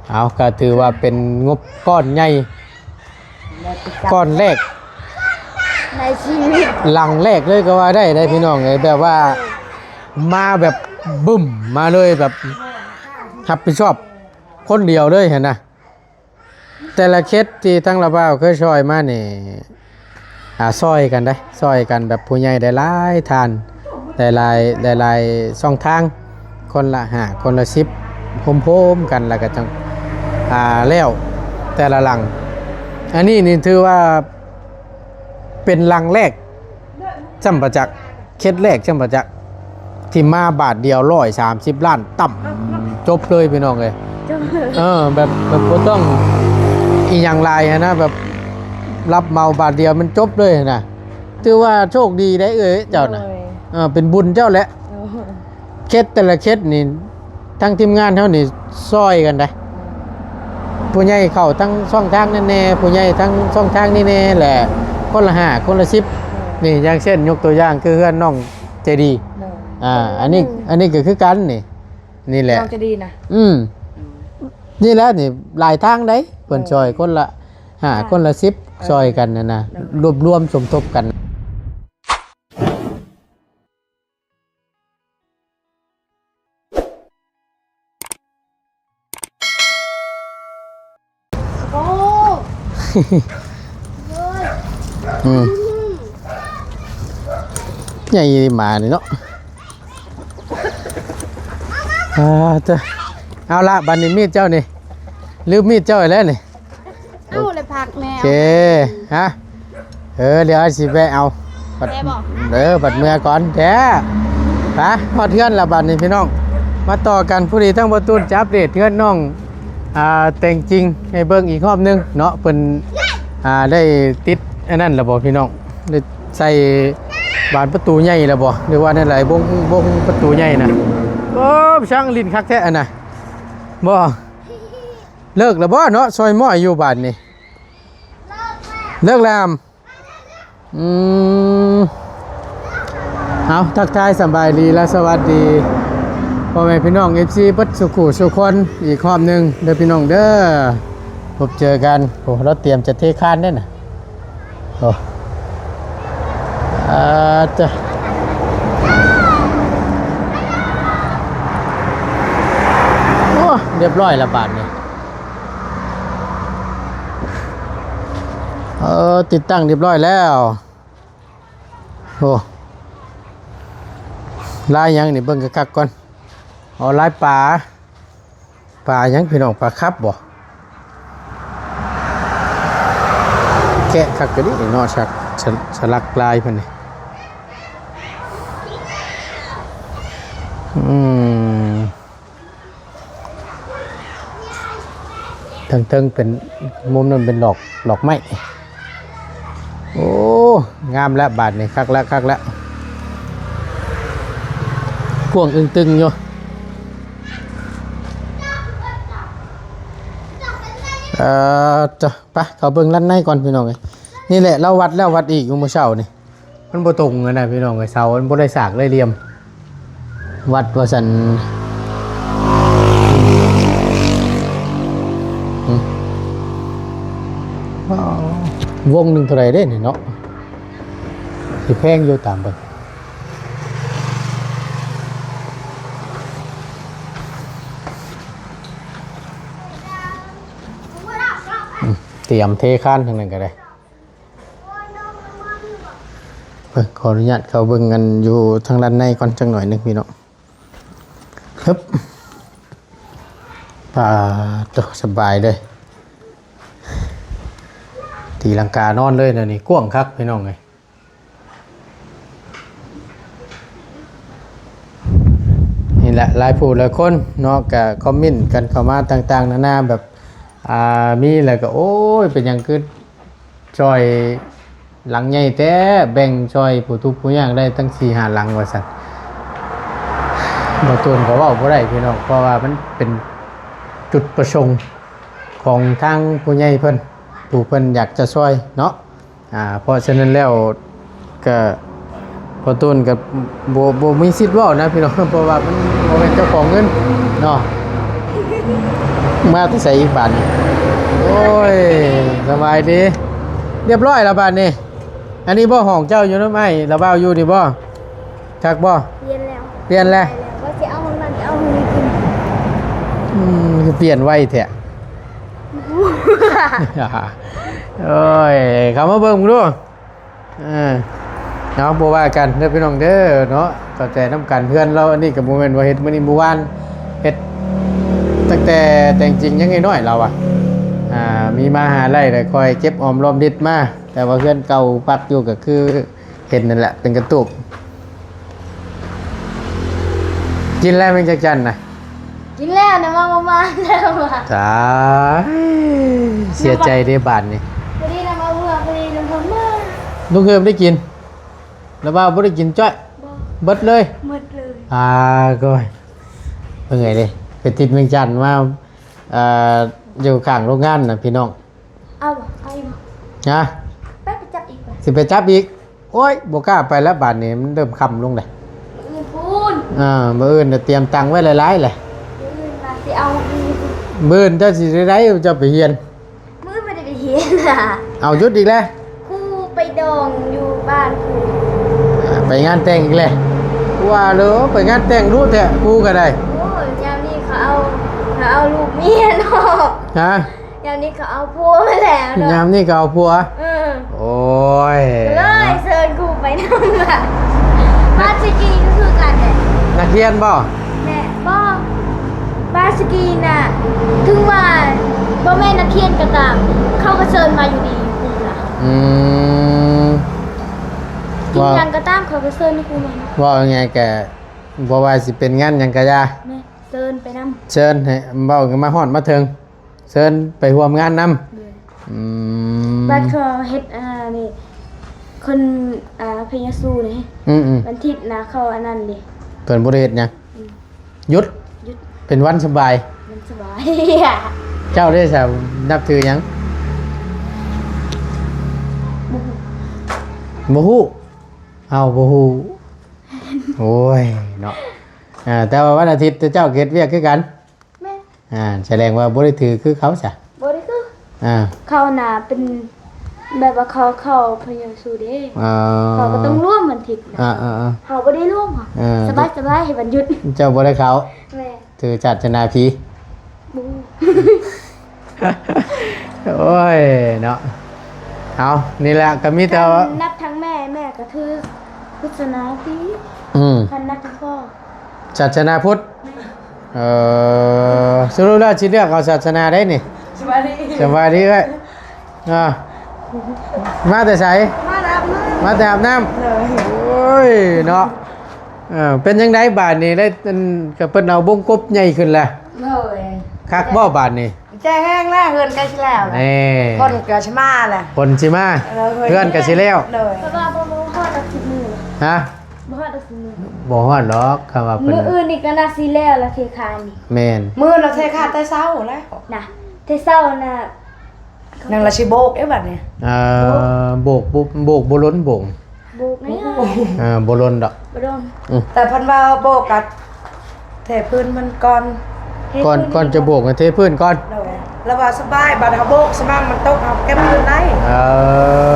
ເອົາ ກໍຖືວ່າເປັນງົບກ້ອນໃຫຍ່ ກ້ອນແລກ ໃນຊີວິດ ຫຼັງແລກເລີຍກໍວ່າໄດ້ເດ້ພີ່ນ້ອງເອີຍ ແບບວ່າມາແບບບຶ້ມມາເລີຍ ແບບຮັບຜິດຊອບຄົນດຽວເລີຍຫັ້ນນະ. ແຕ່ລະເຂດທີ່ທາງລາວບ່າວເຄີຍຊ່ອຍມານີ້ ອ່າ ຊ່ອຍກັນເດ້ ຊ່ອຍກັນແບບຜູ້ໃຫຍ່ໄດ້ຫຼາຍທ່ານ ຫຼາຍໆ ຫຼາຍໆຊ່ອງທາງ ຄົນລະຫ້າ ຄົນລະສິບ ໂຮມໆກັນ ແລ້ວກໍຈັ່ງ ອ່າ ແລ້ວແຕ່ລະຫຼັງ. ອັນນີ້ນີ້ຖືວ່າເປັນຫຼັງແລກ ຈ້ຳປະຈັກ ເຂດແລກຈ້ຳປະຈັກ ທີ່ມາບາດດຽວຮ້ອຍສາມສິບລ້ານຕ່ຳ ຈົບເລີຍພີ່ນ້ອງເອີຍ. ຈົບເລີຍ ເອີ ແບບ ແບບບໍ່ຕ້ອງອີ່ຫຍັງຫຼາຍຫັ້ນນະ ແບບຮັບເໝົາບາດດຽວມັນຈົບເລີຍຫັ້ນນະ. ຖືວ່າໂຊກດີໄດ໋ເອີຍເຈົ້ານະ ໂດຍ ເອີ ເປັນບຸນເຈົ້າແຫຼະ ໂດຍ. ເຂດແຕ່ລະເຂດນີ້ ທາງທີມງານເຮົານີ້ຊ່ອຍກັນໄດ໋ ຜູ້ໃຫຍ່ເຂົ້າທາງຊ່ອງທາງນັ້ນແດ່ ຜູ້ໃຫຍ່ທາງຊ່ອງທາງນີ້ແດ່ ແລະ ຄົນລະຫ້າ ຄົນລະສິບ ໂດຍ ນີ້ ຢ່າງເຊັ່ນ ຍົກຕົວຢ່າງຄືເຮືອນນ້ອງໃຈດີ ໂດຍ ອ່າ ອັນນີ້ ອັນນີ້ກໍຄືກັນນີ້ ນີ້ແຫຼະ ນ້ອງໃຈດີນະ ອືມ ອືມ ນີ້ແຫຼະນີ້ ຫຼາຍທາງໄດ໋ ເພິ່ນ ໂດຍ ຊ່ອຍຄົນລະຫ້າ ອ່າ ຄົນລະສິບ ເອີ ຊ່ອຍກັນຫັ້ນນະ ໂດຍ ລວບລວມສົມທົບກັນ. ໂອ້ ອືມ ໃຫຍ່ອີ່ຫຼີໝານີ້ເນາະ. ອ່າ ເອົາລະ ບາດນີ້ມີດເຈົ້ານີ້ ລືມມີດເຈົ້າອີກແລ້ວນີ້. ເອົາແລ້ວຜັກແມ່ ໂອເຄ ຮະ ເອີ ດຽວຊິແວະເອົາ ບັດ ແມ່ນບໍ່ ເອີ ບັດເມືອກ່ອນແທ້ ໄປ ຮອດເຮືອນລະບາດນີ້ພີ່ນ້ອງ ມາຕໍ່ກັນ. ພໍດີທັງບໍ່ຕູນຈະອັບເດດເຮືອນນ້ອງ ອ່າ ແຕ່ງຈິງໃຫ້ເບິ່ງອີກຮອບໜຶ່ງເນາະ ເພິ່ນ ອ່າ ໄດ້ຕິດອັນນັ້ນລະບໍ່ພີ່ນ້ອງ ໄດ້ໃສ່ບານປະຕູໃຫຍ່ລະບໍ່ ຫຼືວ່າແນວໃດ ວົງ ວົງປະຕູໃຫຍ່ນະ. ໂອ້ ຊ່າງຫຼິ້ນຄັກແທ້ອັນນະ ບໍ່ ເລີກແລ້ວບໍ່ເນາະ ຊ່ອຍມ້ອຍຢູ່ບາດນີ້ ເລີກແລ້ວ ອືມ ເອົາ ທັກທາຍສະບາຍດີ ແລະ ສະຫວັດດີພໍ່ແມ່ພີ່ນ້ອງ ເອັຟຊີ ເບິດສູ່ຄູ່ສູ່ຄົນອີກຮອບໜຶ່ງເດີພີ່ນ້ອງເດີ ພົບເຈີກັນ. ໂອ້ ລາວຕຽມຈະເທຄານເດ້ນະ. ໂອ້ ອາ ເຈົ້າ ໂອ້ ຮຽບຮ້ອຍລະບາດນີ້ ເອີ ຕິດຕັ້ງຮຽບຮ້ອຍແລ້ວ. ໂອ້ ລາຍຫຍັງນີ້ ເບິ່ງຄັກໆກ່ອນ. ອໍ ລາຍປາ ປາຫຍັງພີ່ນ້ອງ ປາຄັບບໍ່? ແກະຄັກກະດີເນາະ ສັກ ສະ ສະຫຼັກລາຍເພິ່ນນີ້ ອືມ ເທິງໆເປັນ ມຸມນັ້ນເປັນດອກ ດອກໄມ້. ໂອ້ ງາມແລ້ວບາດນີ້ ຄັກແລ້ວ ຄັກແລ້ວ ກວ້າງອຶ່ງຕຶງຢູ່. ເອີ ເຈົ້າ ໄປເຂົ້າເບິ່ງດ້ານໃນກ່ອນພີ່ນ້ອງເອີຍ. ນີ້ແຫຼະ ລາວວັດແລ້ວວັດອີກຢູ່ມື້ເຊົ້ານີ້ ມັນບໍ່ຕົງຫັ້ນນະພີ່ນ້ອງເອີຍ ເສົາມັນບໍ່ໄດ້ສາກໄດ້ຫຼ່ຽມ ວັດວ່າຊັ້ນ. ອືມ ວົງໜຶ່ງເທົ່າໃດເດ້ນີ້ເນາະ ຊິແພງຢູ່ຕາມເບິ່ງ. ອືມ ຕຽມເທຄານທາງນັ້ນກໍໄດ້. ເບິ່ງ ຂໍອະນຸຍາດເຂົ້າເບິ່ງກັນຢູ່ທາງດ້ານໃນກ່ອນຈັກໜ້ອຍໜຶ່ງພີ່ນ້ອງ. ຮຶບ ປາໂຕ ສະບາຍເລີຍ ຕີລັງການອນເລີຍແນວນີ້ ກວ້າງຄັກພີ່ນ້ອງເອີຍ. ນີ້ແຫຼະ ຫຼາຍຜູ້ຫຼາຍຄົນເນາະ ກະຄອມເມັນກັນເຂົ້າມາຕ່າງໆນານາ ແບບ ອ່າ ມີແລ້ວກໍ ໂອ້ຍ ເປັນຫຍັງຄື ຊ່ອຍຫຼັງໃຫຍ່ແທ້ ແບ່ງຊ່ອຍຜູ້ທຸກຜູ້ຍາກໄດ້ຕັ້ງສີ່ຫ້າຫຼັງວ່າຊັ້ນ. ບ່າວຕູນກໍເວົ້າບໍ່ໄດ້ພີ່ນ້ອງ ເພາະວ່າມັນເປັນຈຸດປະສົງຂອງທາງຜູ້ໃຫຍ່ເພິ່ນ ຜູ້ເພິ່ນຢາກຈະຊ່ອຍເນາະ. ອ່າ ເພາະສະນັ້ນແລ້ວ ກະ ພໍ່ຕູນກະບໍ່ ບໍ່ມີສິດເວົ້ານະພີ່ນ້ອງ ເພາະວ່າມັນບໍ່ແມ່ນເຈົ້າຂອງເງິນເນາະ. ມາແຕ່ໃສອີກບາດນີ້? ໂອ້ຍ ສະບາຍດີ ຮຽບຮ້ອຍແລ້ວບາດນີ້. ອັນນີ້ບໍ່ ຫ້ອງເຈົ້າຢູ່ນຳອ້າຍລາວບ່າວຢູ່ນີ້ບໍ່? ຄັກບໍ່? ປ່ຽນແລ້ວ ປ່ຽນແລ້ວ ວ່າຊິເອົາຫ້ອງນັ້ນ ເອົາຫ້ອງນີ້ກິນ. ອືມ ຄືປ່ຽນໄວແທ້. ໂອ້ຍ ເຂົ້າມາເບິ່ງເບິ່ງດູ. ເອີ ເນາະ ບໍ່ວ່າກັນເດີພີ່ນ້ອງເດີເນາະ ເຂົ້າໃຈນຳກັນ. ເຮືອນລາວອັນນີ້ກໍບໍ່ແມ່ນວ່າເຮັດມື້ນີ້ມື້ວານ ເຮັດຕັ້ງແຕ່ແຕ່ງຈິງຍັງນ້ອຍໆ ລາວວ່າ ອ່າ ມີມາຫາໄລ່ ແລ້ວຄ່ອຍເກັບອອມລອມລິດມາ. ແຕ່ວ່າເຮືອນເກົ່າພັກຢູ່ກໍຄືເຫັນນັ້ນແຫຼະ ເປັນກະຕູບ. ກິນແລ້ວແມງຈັກຈັ່ນນະ? ກິນແລ້ວນະ ມາ ມາ ມາແລ້ວວ່າ. ຕາຍ ເສຍໃຈເດ້ບາດນີ້. ພໍດີນະ ມາເມືອ ພໍດີນຳເພິ່ນມາ. ລຸງເຮີມໄດ້ກິນ ລາວບ່າວບໍ່ໄດ້ກິນຈ້ອຍ? ບໍ່ ເບິດເລີຍ? ເບິດເລີຍ. ອ່າ ກ້ອຍ ເປັນໄງເດ້ ໄປຕິດແມງຈັນມາ ເອີ ຢູ່ຂ້າງໂຮງງານນະພີ່ນ້ອງ. ເອົາບໍ່? ເອົາຢູ່ບໍ່? ຮະ? ໄປ ໄປຈັບອີກບໍ່? ຊິໄປຈັບອີກ? ໂອ້ຍ ບໍ່ກ້າໄປແລ້ວບາດນີ້ ມັນເລີ່ມຄ່ຳລົງແລ້ວ. ມື້ອື່ນພຸ້ນ. ອ່າ ມື້ອື່ນຕຽມຕັງໄວ້ຫຼາຍໆແຫຼະ. ມື້ອື່ນວ່າຊິເອົາ ມື້ອື່ນເຈົ້າຊິໄດ້ ເຈົ້າໄປຮຽນ? ມື້ອື່ນບໍ່ໄດ້ໄປຮຽນ. ເອົາ ຢຸດອີກແລ້ວ? ຄູໄປດອງຢູ່ບ້ານພຸ້ນ. ໄປງານແຕ່ງອີກແລ້ວ? ວ່າເລີ ໄປງານແຕ່ງດຸແທ້ ຄູກໍໄດ້. ໂອ້ຍ ຍາມນີ້ເຂົາເອົາ ເຂົາເອົາລູກເມຍນອກ. ຮະ? ຍາມນີ້ກໍເອົາຜົວມາແລ້ວເນາະ. ຍາມນີ້ກໍເອົາຜົວ. ເອີ ໂອ້ຍ ກໍເລີຍເຊີນຄູໄປນຳລະ. ບາສະກີກໍຄືກັນແຫຼະ. ນັກຮຽນບໍ່? ແມ່ນ ບໍ່ ບາສະກີນະ ເຖິງວ່າບໍ່ແມ່ນນັກຮຽນກໍຕາມ ເຂົາກໍເຊີນມາຢູ່ດີຢູ່ພຸ້ນລະ. ອືມ ກິນຫຍັງກໍຕາມ ເຂົາກໍເຊີນຄູມາ. ເວົ້າງ່າຍໆ ກໍບໍ່ວ່າຊິເປັນງານຫຍັງກໍຢ່າ ແມ່ນ ເຊີນໄປນຳ ເຊີນໃຫ້ເວົ້າມາຮອດມາເຖິງ. ເຊີນໄປຮ່ວມງານນຳ. ໂດຍ. ອືມ ບັດເຂົາເຮັດ ອ່າ ນີ້ ຄົນ ອ່າ ພະເຢຊູນີ້. ອືມໆ ວັນທິດນະ ເຂົາອັນນັ້ນເດ້. ເພິ່ນບໍ່ໄດ້ເຮັດຫຍັງ? ອືມ ຢຸດ ຢຸດ ເປັນວັນສະບາຍ ວັນສະບາຍ. ເຈົ້າເດ້ຊະ ນັບຖືຫຍັງ? ບໍ່ຮູ້ ບໍ່ຮູ້. ເອົ້າ ບໍ່ຮູ້. ໂອ້ຍເນາະ. ອ່າ ແຕ່ວ່າວັນອາທິດເຈົ້າກໍເຮັດວຽກຄືກັນ? ແມ່ນ. ອ່າ ສະແດງວ່າບໍ່ໄດ້ຖືຄືເຂົາຊະ? ບໍ່ໄດ້ຄື. ອ່າ ເຂົານະເປັນແບບວ່າເຂົາເຂົ້າພະເຢຊູເດ້. ເອີ ເຂົາກໍຕ້ອງລວມວັນທິດນະ. ອ່າໆໆ ເຮົາບໍ່ໄດ້ລວມ. ເອີ ສະບາຍໆ ໃຫ້ວັນຢຸດ. ເຈົ້າບໍ່ໄດ້ເຂົ້າ. ແມ່ນ. ຖືສາສະໜາຜີ. ບໍ່ຮູ້. ໂອ້ຍເນາະ. ເອົາ ນີ້ແຫຼະ ກໍມີແຕ່ວ່າ ຄັນນັບທາງແມ່ ແມ່ກໍຖືສາສະໜາຜີ. ອືມ ຄັນນັບທາງພໍ່ ສາສະໜາພຸດ. ແມ່ນ. ເອີ ສະຫຼຸບແລ້ວຊິເລືອກເອົາສາສະໜາໃດນີ້? ສະບາຍດີ ສະບາຍດີເອື້ອຍ. ອ່າ ມາແຕ່ໃສ? ມາແຕ່ອາບນ້ຳ ມາແຕ່ອາບນ້ຳ. ໂດຍ. ໂອ້ຍເນາະ. ເອີ ເປັນຈັ່ງໃດບາດນີ້ ໄດ້ ອັນ ກໍເພິ່ນເອົາວົງກົບໃຫຍ່ຂຶ້ນແລ້ວ? ໂດຍ. ຄັກບໍ່ບາດນີ້? ໃຈແຮງແລ້ວ ເຮືອນໃກ້ຊິແລ້ວແລ້ວ. ນີ້ ຄົນກໍຊິມາແລ້ວ ຄົນຊິມາ. ເອີ ເຮືອນກໍຊິແລ້ວ. ໂດຍ. ເພາະວ່າບໍ່ ບໍ່ຮອດດອກສິບມື້. ຮະ? ບໍ່ຮອດດອກສິບມື້. ບໍ່ຮອດດອກ ຄຳວ່າເພິ່ນ ມື້ອື່ນນີ້ກໍໜ້າຊິແລ້ວລະ ເທຄານນີ້. ແມ່ນ. ມື້ລະເທຄານແຕ່ເຊົ້າແລ້ວນະ ແຕ່ເຊົ້ານະ. ຍັງລະຊິໂບກເດ້ບັດນີ້. ເອີ ໂບກ ໂບກ ໂບກບໍ່ລົ້ນໂບກ ໂບກແນ່. ເອີ ບໍ່ລົ້ນດອກ ບໍ່ດົນ. ອືມ ແຕ່ເພິ່ນວ່າໂບກກະເທພື້ນມັນກ່ອນ ເທພື້ນ ກ່ອນ ກ່ອນຈະໂບກໃຫ້ເທພື້ນກ່ອນ. ໂດຍ. ລະວ່າສະບາຍ ບາດເຮົາໂບກສະໝ່ຳມັນຕົກ ເຮົາເກັບຄືນໄດ້. ເອີ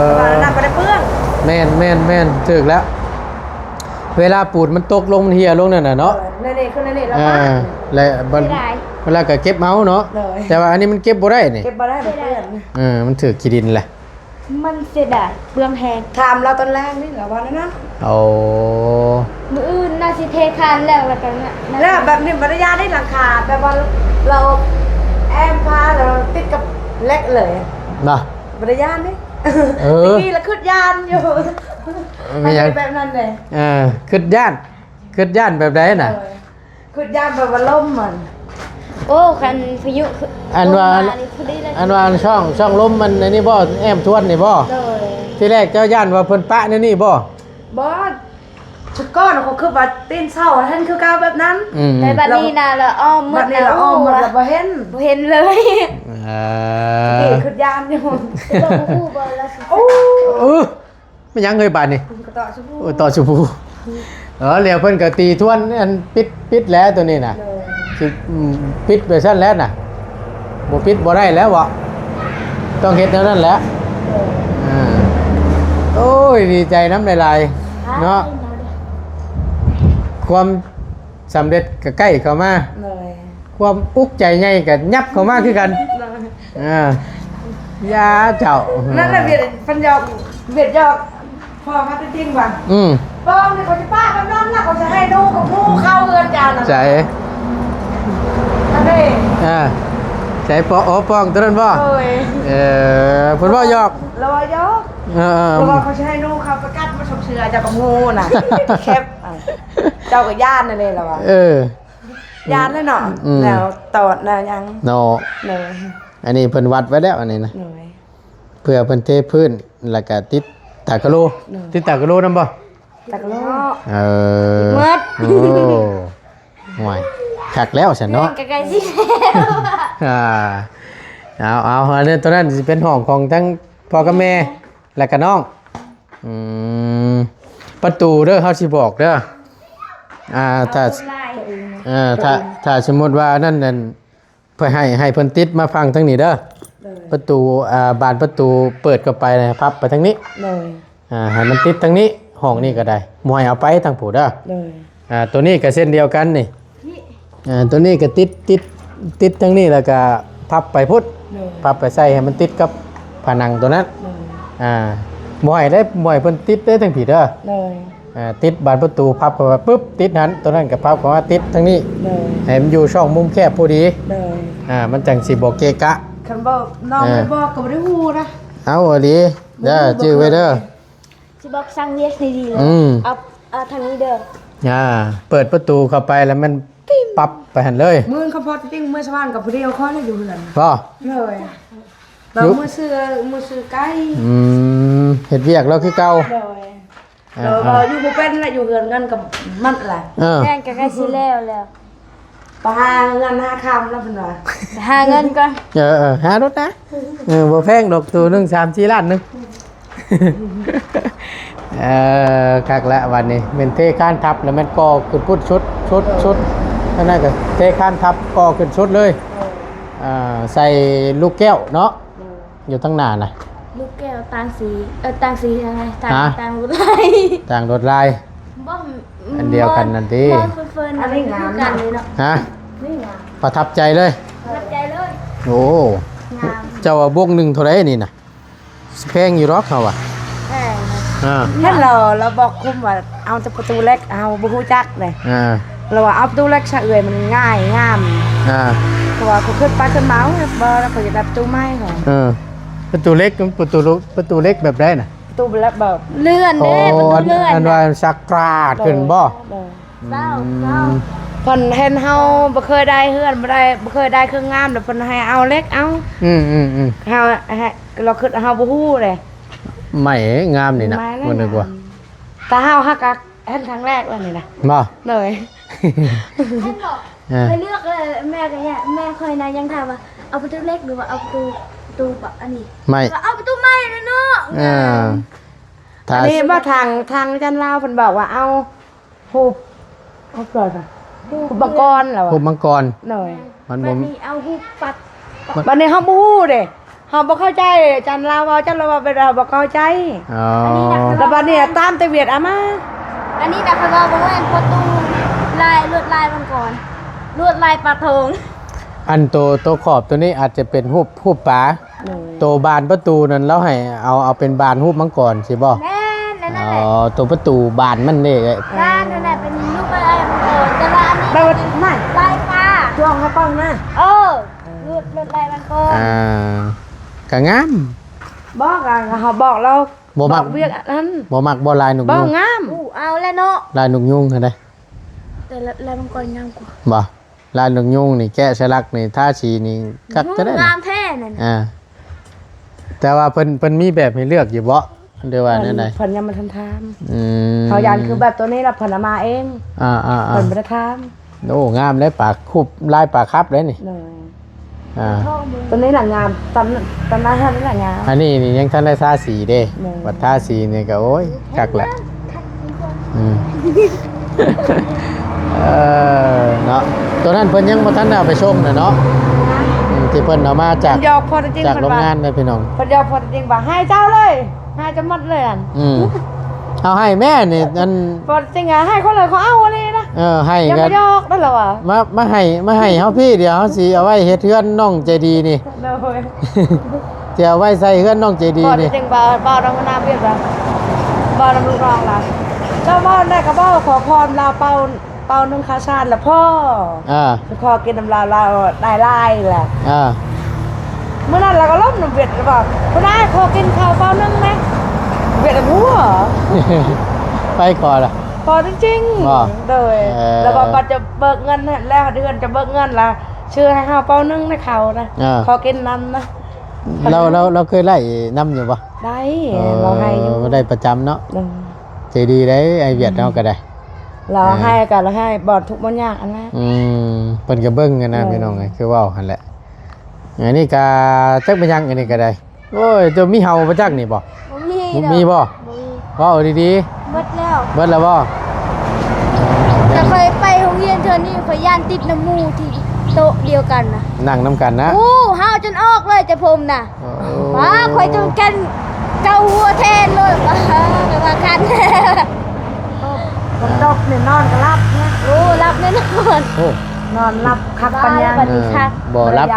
ລະວ່ານັ້ນບໍ່ໄດ້ເປື້ອນ. ແມ່ນໆໆ ຖືກແລ້ວ. ເວລາປູນມັນຕົກລົງ ມັນເຫ່ຍລົງນັ້ນນະເນາະ. ເອີ ແນວນີ້ຄືແນວນີ້ລະ ເອີ ບາດ ແລະ ບາດ ເສຍດາຍ ເວລາກໍເກັບເອົາເນາະ. ໂດຍ. ແຕ່ວ່າອັນນີ້ມັນເກັບບໍ່ໄດ້ນີ້ ເກັບບໍ່ໄດ້ ມັນເປື້ອນ. ເອີ ມັນຖືກຂີ້ດິນແຫຼະ. ມັນເສຍດາຍ ເປືອງແຮງ. ຖາມລາວຕອນແລງນີ້ ລາວວ່າແນວນັ້ນ. ໂອ້ ມື້ອື່ນໜ້າຊິເທຄານແລ້ວ ແລ້ວກໍນະ ແລ້ວແບບນີ້ບໍ່ໄດ້ຢ້ານເດ້ ຫຼັງຄາ ແບບວ່າລາວແອ້ມຜ້າ ແລ້ວຕິດກັບເຫຼັກເລີຍນະ. ບໍ່ໄດ້ຢ້ານເດ້. ເອີ ຕະກີ້ລະຄຶດຢ້ານຢູ່. ແມ່ນຫຍັງ? ແບບນັ້ນເດ້. ເອີ ຄຶດຢ້ານ ຄຶດຢ້ານແບບໃດນະ? ເອີ ຄຶດຢ້ານແບບວ່າລົມມັນ. ໂອ້ ຄັນພາຍຸ ອັນວ່າ ລົມມານີ້ພໍດີລະ ອັນວ່າຊ່ອງ ຊ່ອງລົມມັນອັນນີ້ບໍ່? ແອ້ມທວນນີ້ບໍ່? ໂດຍ. ທີແລກເຈົ້າຢ້ານວ່າເພິ່ນປະແນວນີ້ບໍ່? ບໍ່. ຊຸດກ່ອນຂ້ອຍຄິດວ່າຕີນເສົາຫັ້ນຄືເກົ່າແບບນັ້ນ. ອືມ ແຕ່ບັດນີ້ນະລະອ້ອມໝົດ ບັດນີ້ລະອ້ອມໝົດ ລະບໍ່ເຫັນ ບໍ່ເຫັນເລີຍ. ເອີ ຄືຢ້ານຢູ່ ບໍ່ຮູ້ບໍ່ລະ. ໂອ້ ເອີ ແມ່ນຫຍັງເອີຍບາດນີ້? ກະເຕາະຊະພູ. ໂອ້ ເຕາະຊະພູ. ເອີ ແລ້ວເພິ່ນກະຕີທວນ ອັນ ປິດ ປິດແລ້ວໂຕນີ້ນະ. ໂດຍ. ຊິ ອືມ ປິດໄປຊັ້ນແລ້ວນະ. ບໍ່ປິດບໍ່ໄດ້ແລ້ວເບາະ ຕ້ອງເຮັດແນວນັ້ນແຫຼະ. ອ່າ ໂອ້ຍ ດີໃຈນຳຫຼາຍໆເນາະ ຄວາມສຳເລັດກໍໃກ້ເຂົ້າມາ ໂດຍ ຄວາມອຸກໃຈໃຫຍ່ກໍຫຍັບເຂົ້າມາຄືກັນ ໂດຍ ອ່າ ຢ່າເຈົ້າ ນັ້ນລະ ວຽດ ເພິ່ນຢອກ ວຽດຢອກ ພໍ່ມາຕິງວ່າ ອືມ ປອງນີ້ເຂົາຊິປະກັນນອນນະ ເຂົາຊິໃຫ້ໜູກັບໝູເຂົ້າເຮືອນເຈົ້ານະ ໃສ ອັນນີ້ ອ່າ ໃສປອງ ໂອ້ ປອງຕົວນັ້ນບໍ່? ໂດຍ ເອີ ເພິ່ນເວົ້າຢອກ ລາວວ່າຢອກ ເອີ ເອີ ລາວວ່າເຂົາຊິໃຫ້ໜູເຂົ້າໄປກັດມາຊົກເຊືອເຈົ້າກັບໝູນະ ແຄບ ເຈົ້າກໍຢ້ານນັ້ນເດ້ລາວວ່າ ເອີ ຢ້ານແລ້ວເນາະ ອືມ ແນວຕອດແນວຫຍັງເນາະ ໂດຍ ອັນນີ້ເພິ່ນວັດໄວ້ແລ້ວ ອັນນີ້ນະ ໂດຍ ເພື່ອເພິ່ນເທພື້ນ ແລ້ວກະຕິດຕາກະໂລ ໂດຍ ຕິດຕາກະໂລນຳບໍ່? ຕາກະໂລ ເອີ ໝົດ ໂອ້ ໂອ້ຍ ຄັກແລ້ວຊັ້ນເນາະ ແມ່ນ ໃກ້ໆຊິແລ້ວ ອ່າ ເອົາ ເອົາ ອັນນີ້ ຕົວນັ້ນຊິເປັນຫ້ອງຂອງທັງພໍ່ກັບແມ່ ແລ້ວກະນ້ອງ ອືມ ປະຕູເດີ ເຮົາຊິບອກເດີ ອ່າ ຖ້າ ເອີ ຖ້າ ຖ້າສົມມຸດວ່ານັ້ນ ນັ້ນ ເພື່ອໃຫ້ ໃຫ້ເພິ່ນຕິດມາຝັ່ງທາງນີ້ເດີ ໂດຍ ປະຕູ ອ່າ ບານປະຕູເປີດເຂົ້າໄປ ພັບໄປທາງນີ້ ໂດຍ ອ່າ ໃຫ້ມັນຕິດທາງນີ້ ຫ້ອງນີ້ກໍໄດ້ ບໍ່ໃຫ້ເອົາໄປທາງຜູ້ເດີ ໂດຍ ອ່າ ຕົວນີ້ກໍເຊັ່ນດຽວກັນນີ້ ອ່າ ຕົວນີ້ກໍຕິດ ຕິດ ຕິດທາງນີ້ ແລ້ວກໍພັບໄປພຸ້ນ ໂດຍ ພັບໄປໃສ່ໃຫ້ມັນຕິດກັບຜະໜັງຕົວນັ້ນ ໂດຍ ອ່າ ບໍ່ໃຫ້ໄດ້ ບໍ່ໃຫ້ເພິ່ນຕິດໄດ້ທາງພີ້ເດີ ໂດຍ ອ່າ ຕິດບານປະຕູ ພັບເຂົ້າໄປປຶບ ຕິດຫັ້ນ ຕົວນັ້ນກໍພັບເຂົ້າມາຕິດທາງນີ້ ໂດຍ ໃຫ້ມັນຢູ່ຊ່ອງມຸມແຄບພໍດີ ໂດຍ ອ່າ ມັນຈັ່ງຊິບໍ່ເກະກະ ຄັນບໍ່ ນ້ອງ ອ່າ ບໍ່ບອກກໍບໍ່ໄດ້ຮູ້ນະ ເອົາອີ່ຫຼີເດີ ຈື່ໄວ້ເດີ ຊິບອກສັ່ງວຽກດີໆເລີຍ ອືມ ເອົາ ເອົາທາງນີ້ເດີ ອ່າ ເປີດປະຕູເຂົ້າໄປແລ້ວແມ່ນປັບໄປຫັ້ນເລີຍ ມື້ນັ້ນເຂົາພໍດຕິງເມືອສະຫວ່ານກັບຜູ້ດຽວຂ້ອຍລະຢູ່ເຮືອນ ບໍ່ ໂດຍ ລາວມື້ຊື້ ມື້ຊື້ໄກ່ ອືມ ເຮັດວຽກລາວຄືເກົ່າ ໂດຍ ອ່າ ລາວ ອ່າ ຢູ່ບໍ່ເປັນລະ ຢູ່ເຮືອນກັນກັບມັນລະ ເອີ ແມ່ນ ໃກ້ໆຊິແລ້ວແລ້ວ ໄປຫາເງິນຫາຄຳລະເພິ່ນວ່າ ໄປຫາເງິນກ່ອນ ເອີ ເອີ ຫາໂລດນະ ເອີ ບໍ່ແພງດອກ ໂຕໜຶ່ງສາມສີ່ລ້ານໜຶ່ງ ເອີ ຄັກລະບັດນີ້ ແມ່ນເທຄານທັບລະແມ່ນກໍ່ຂຶ້ນພຸ້ນສຸດ ສຸດ ສຸດ ອັນນັ້ນກໍເທຄານທັບກໍ່ຂຶ້ນສຸດເລີຍ ເອີ ອ່າ ໃສ່ລູກແກ້ວເນາະ ເອີ ຢູ່ທາງໜ້ານະ ລູກແກ້ວຕ່າງສີ ເອີ ຕ່າງສີທາງໃດ ຕ່າງ ຮະ? ຕ່າງລວດລາຍ ຕ່າງລວດລາຍ ບໍ່ ອັນດຽວກັນນັ້ນຕິ ບໍ່ເຟີນໆ ອັນນີ້ງາມ ຄືກັນເລີຍເນາະ ຮະ? ນີ້ງາມ ປະທັບໃຈເລີຍ ປະທັບໃຈເລີຍ ໂອ້ ງາມ ເຈົ້າວ່າບົກໜຶ່ງເທົ່າໃດນີ້ນະ? ແພງຢູ່ດອກເຮົາວ່າ ແພງ ອ່າ ເຫັນລາວ ລາວບອກຄຸມວ່າເອົາແຕ່ປະຕູເຫຼັກ ເຮົາບໍ່ຮູ້ຈັກເດ້ ອ່າ ລາວວ່າເອົາປະຕູເຫຼັກຊະເອື້ອຍ ມັນງ່າຍງາມ ອ່າ ເພາະວ່າຂ້ອຍຂຶ້ນໄປຂຶ້ນມາ ໂອ້ຍ ບໍ່ ລາວກໍຢາກໄດ້ປະຕູໃໝ່ ເອີ ປະຕູເຫຼັກ ປະຕູ ປະຕູເຫຼັກແບບໃດນະ? ປະຕູແບບ ແບບເລື່ອນເດ້ ໂອ້ ປະຕູເລື່ອນ ອັນ ອັນວ່າສັກກຣາດຂຶ້ນບໍ່? ໂດຍ ໂດຍ ອືມ ເຈົ້າ ເຈົ້າ ເພິ່ນເຫັນເຮົາບໍ່ເຄີຍໄດ້ເຮືອນ ບໍ່ໄດ້ ບໍ່ເຄີຍໄດ້ເຄື່ອງງາມ ແລ້ວເພິ່ນໃຫ້ເອົາເຫຼັກເອົາ ອືມໆໆ ເຮົາໃຫ້ ລາວຄິດເຮົາບໍ່ຮູ້ເດ້ ໄມ້ງາມນີ້ນະ ໄມ້ງາມ ບໍ່ນຶກວ່າ ແຕ່ເຮົາຫາກ ເຫັນຄັ້ງແລກແລ້ວນີ້ນະ ບໍ່? ໂດຍ ເຫັນບໍ່? ເອີ ໄປເລືອກເລີຍ ແມ່ກໍ ແມ່ຂ້ອຍນະຍັງຖາມວ່າ ເອົາປະຕູເຫຼັກ ຫຼືວ່າເອົາປະຕູ ປະຕູ ອັນນີ້ ໄມ້ ວ່າເອົາປະຕູໄມ້ນະເນາະ ເອີ ອັນນີ້ບໍ່ ທາງ ທາງອາຈານລາວເພິ່ນບອກວ່າເອົາຮູບ ຮູບ ຮູບມັງກອນລະວ່າ ຮູບມັງກອນ ໂດຍ ມັນບໍ່ ບັດນີ້ເອົາຮູບປັດ ບັດນີ້ເຮົາບໍ່ຮູ້ເດ້ ເຮົາບໍ່ເຂົ້າໃຈ ອາຈານລາວເວົ້າ ອາຈານລາວເວົ້າໄປ ເຮົາບໍ່ເຂົ້າໃຈ ອໍ ແລ້ວບັດນີ້ຕາມແຕ່ຫວຽດເອົາມາ ອັນນີ້ນະ ເຂົາເວົ້າບໍ່ແມ່ນປະຕູລາຍ ລວດລາຍມັງກອນ ລວດລາຍປາທອງ ອັນໂຕ ໂຕຂອບໂຕນີ້ອາດຈະເປັນຮູບ ຮູບປາ ໂດຍ ໂຕບານປະຕູນັ້ນລາວໃຫ້ເອົາ ເອົາເປັນບານຮູບມັງກອນຊີ້ບໍ່? ແມ່ນ ອັນນັ້ນແຫຼະ ອໍ ໂຕປະຕູບານມັນເດ້ ບານນັ້ນແຫຼະ ເປັນຮູບປາມັງກອນ ແຕ່ວ່າອັນນີ້ ລາຍປາ ລອງໃຫ້ເບິ່ງນະ ເອີ ລວດ ລວດລາຍມັງກອນ ອ່າ ກະງາມ ບໍ່ ກະເຮົາບອກລາວ ບໍ່ມັກ ບອກວຽກອັນນັ້ນ ບໍ່ມັກບໍ່ລາຍນົກ ບໍ່ ຍຸງ ງາມ ອູ້ ເອົາແລ້ວເນາະ ລາຍນົກຍຸງຫັ້ນເດ້ ແຕ່ລາຍມັງກອນງາມກວ່າ ບໍ່ ລາຍນົກຍຸງນີ້ແກະສະຫຼັກນີ້ ທາສີນີ້ຄັກແທ້ ງາມແທ້ນັ້ນ ອ່າ ແຕ່ວ່າເພິ່ນ ເພິ່ນມີແບບໃຫ້ເລືອກຢູ່ບໍ່ ຫຼືວ່າແນວໃດ? ເພິ່ນຍັງບໍ່ທັນຖາມ ອືມ ເຮົາຢ້ານຄືແບບໂຕນີ້ລະເພິ່ນເອົາມາເອງ ອ່າໆໆ ເພິ່ນບໍ່ໄດ້ຖາມ ໂອ້ ງາມເດ້ ປາ ຮູບລາຍປາຄັບເດ້ນີ້ ໂດຍ ອ່າ ໂຕນີ້ລະງາມ ຕອນ ຕອນນັ້ນຫັ້ນລະງາມ ອັນນີ້ນີ້ຍັງທັນໄດ້ທາສີເດ້ ໂດຍ ບັດທາສີນີ້ກໍ ໂອ້ຍ ຄັກແຫຼະ ອືມ ເອີ ເນາະ ໂຕນັ້ນເພິ່ນຍັງບໍ່ທັນໄດ້ເອົາໄປຊົງນະເນາະ ອືມ ທີ່ເພິ່ນເອົາມາຈາກ ເພິ່ນຢອກພໍຕົວຈິງ ຈາກໂຮງງານເດ້ພີ່ນ້ອງ. ເພິ່ນຢອກພໍຕົວຈິງວ່າໃຫ້ເຈົ້າເລີຍ ໃຫ້ຈະໝົດເລີຍອັນ ອືມ ເອົາໃຫ້ແມ່ນີ້ ອັນ ພໍຕົວຈິງອະ ໃຫ້ຄົນເລີຍ ເຂົາເອົາອີ່ຫຼີນະ. ເອີ ໃຫ້ ຢ່າມາຢອກເດີລະວ່າ ມາ ມາໃຫ້ ມາໃຫ້ເຮົາພີ້ ດຽວເຮົາຊິເອົາໄວ້ເຮັດເຮືອນນ້ອງໃຈດີນີ້. ໂດຍ ຊິເອົາໄວ້ໃສ່ເຮືອນນ້ອງໃຈດີນີ້. ພໍຕົວຈິງວ່າ ເວົ້ານຳຫົວໜ້າວຽກລະ ເວົ້ານຳລູກນ້ອງລະ ເຈົ້າເວົ້າໄດ້ກໍເວົ້າ ຂໍພອນລາວເປົ່າ ເປົ່າໜຶ່ງຂ້າວສານລະພໍ ອ່າ ຂໍກິນນຳລາວ ລາວໄດ້ຫຼາຍລະ ອ່າ ມື້ນັ້ນລາວກໍລົມນຳຫວຽດລະບອກ ຜູ້ນາຍ ຂໍກິນເຂົ້າເປົ່າໜຶ່ງແດ່ ຫວຽດລະຫົວ ໃຜຂໍລະ ພໍຕົວຈິງ ບໍ່ ໂດຍ ເອີ ລະບອກ ບັດຈະເບີກເງິນແລ້ວ ເດືອນຈະເບີກເງິນລະ ຊື້ໃຫ້ເຮົາເປົ່າໜຶ່ງນະ ເຂົ້ານະ ອ່າ ຂໍກິນນຳນະ ລາວ ລາວ ລາວເຄີຍໄລ່ນຳຢູ່ບໍ່? ໄດ້ ເອີ ລາວໃຫ້ຢູ່ ໄດ້ປະຈຳເນາະ ໂດຍ ໃຈດີເດ້ ອ້າຍຫວຽດເຮົາກໍໄດ້ ລາວໃຫ້ກໍລາວໃຫ້ ບໍ່ທຸກບໍ່ຍາກຫັ້ນນະ ອືມ ເພິ່ນກໍເບິ່ງຫັ້ນນະ ເອີ ພີ່ນ້ອງເອີຍ ຄືເວົ້າຫັ້ນແຫຼະ ອັນນີ້ກໍຈັກແມ່ນຫຍັງ ອັນນີ້ກໍໄດ້ ໂອ້ຍ ເຈົ້າມີເຫົ່າບໍ່ຈັກນີ້ບໍ່? ບໍ່ມີ ບໍ່ມີບໍ່? ບໍ່ມີ ເວົ້າດີໆ ເບິດແລ້ວ ເບິດແລ້ວບໍ່? ແຕ່ຂ້ອຍໄປໂຮງຮຽນເທື່ອນີ້ ຂ້ອຍຢ້ານຕິດນຳໝູ່ທີ່ໂຕະດຽວກັນນະ ນັ່ງນຳກັນນະ ໂອ້ ເຫົ່າຈົນອອກເລີຍ ແຕ່ຜົມນະ ໂອ້ ວ້າ ຂ້ອຍຈົນແກ່ນເກົາຫົວແທນໂລດ ວ້າ ໄປວ່າຄັນ ຝົນຕົກນີ້ນອນກໍຫຼັບນະ ໂອ້ ຫຼັບແນ່ນອນ ໂອ້ ນອນຫຼັບຄັກປານຫຍັງ ເອີ ບໍ່ຫຼັບ